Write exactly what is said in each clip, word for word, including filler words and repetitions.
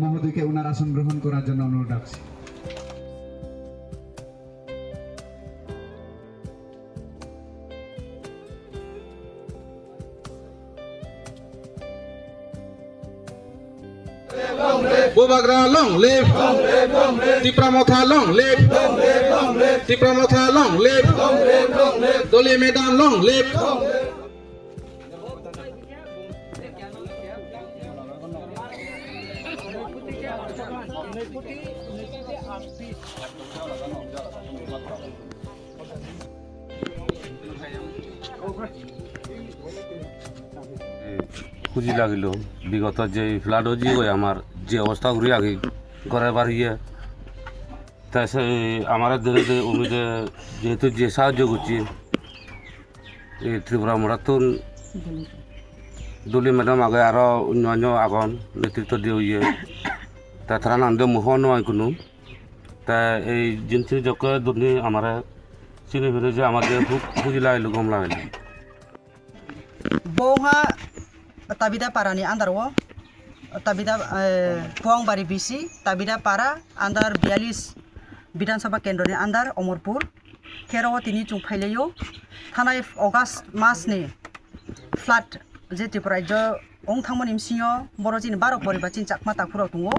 মহোদয়কে ওনার আসন গ্রহণ করার জন্য অনুরোধ রাখছি। Bubagra long live! Tipra Motha long live! Tipra Motha long live! Doli madam long live! খুশি লাগিল। বিগত যে ফ্লাডও যে ওই আমার যে অবস্থা ঘুরে আগে ঘরে বাড়িয়ে, তা সে আমার ধরে যে উমিদে যেহেতু যে সাহায্য করছে, এই ত্রিপুরা মোড়াতুন দুলি ম্যাডাম আগে আরো অন্যান্য আগন নেতৃত্ব দিয়ে হইয়ে, তা তারা নান্দে মোহন হয় কোনো, তা এই জিনিস যখন দুর্নি আমার চিনি ফেলে যে আমাদের খুব খুশি লাগিল, গম লাগিল। Bo wngkha Tabida Para ni under o, Tabida, eh, Puangbari B C, Tabida Para under biyalis Bidhan Sabha Kendro ni under Omorpur. Khe oro o tini chwng phailaio, thanai August mas ni flood je Tripura rajyo wng thangmani bisingo boro chini baro poribar chini Chakma takhurok tongo.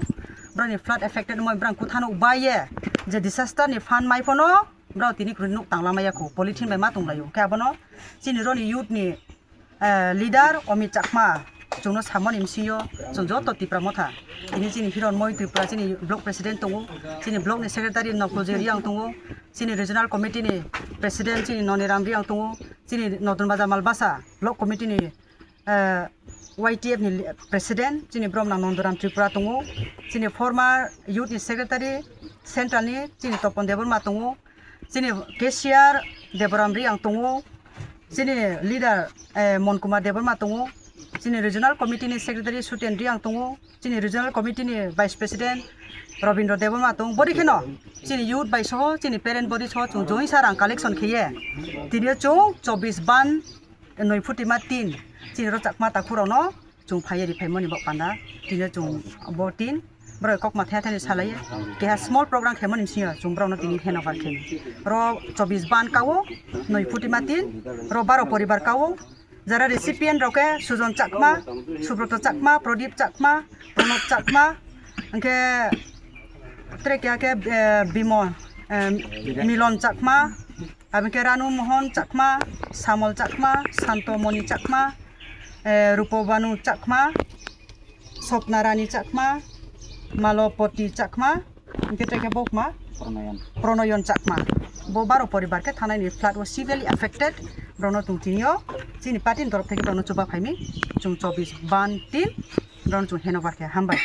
Borokni flood affected wngmani borang kwthano ubaye je disaster ni fund mai phano borok tini kwrwini nuk tanglamaya kho, polythene bai ma tonglaio. Khe abono chini roni youth ni, eh, leader Omit Chakma chwngno samani bisingo chwng joto Tipra Motha, tini chini Hironmoi Tripura chini block president tongo, chini block ni secretary Noktoje Riang tongo, chini regional committee ni president chini Noniram Riang tongo, chini Nodon Bajar Malbasa block committee ni, eh, Y T F ni president chini Bromnang Nondoram Tripura tongo, chini former youth ni secretary central ni chini Topon Debbarma tongo, chini cashier Deboram Riang tongo, chini leader, eh, Mon Kumar Debbarma tongo, chini regional committee ni secretary Suten Riang tongo, chini regional committee ni vice president Robindra Debbarma tongo, bori kheno chini youth bai soho chini parent body soho chwng join sa rang collection kheye, tini o chwng chobbish ban noi phutima tin chini ro Chakma takhurokno chwng phaiya ri phaimani bo panda, tini o chwng bo tin borok kokma thaya thani salai keha small program khaimani bisingo chwng borokno tini handover khaini. Ro chobbish ban kao noi phutima tin, ro baro poribar kao, jara recipient rok khe Sujon Chakma, Subroto Chakma, Prodip Chakma, Pranab Chakma, hwnkhe tere keha khe, eh, Bimol, eh, Milon Chakma, aboni khe Ranu Mohon Chakma, Samol Chakma, Santo Moni Chakma, eh, Rupo Banu Chakma, Sopna Rani Chakma, Malopoti Chakma, hwnkhe tei khe bo wngkha Pronoyon. Pronoyon Chakma. Bo baro poribar khe thanai ni flood o severely affected. Borokno chwng tini o chini party ni torof theke borokno chuba phaimi. Chwng chobbish ban tin borokno chwng handover khe hambai.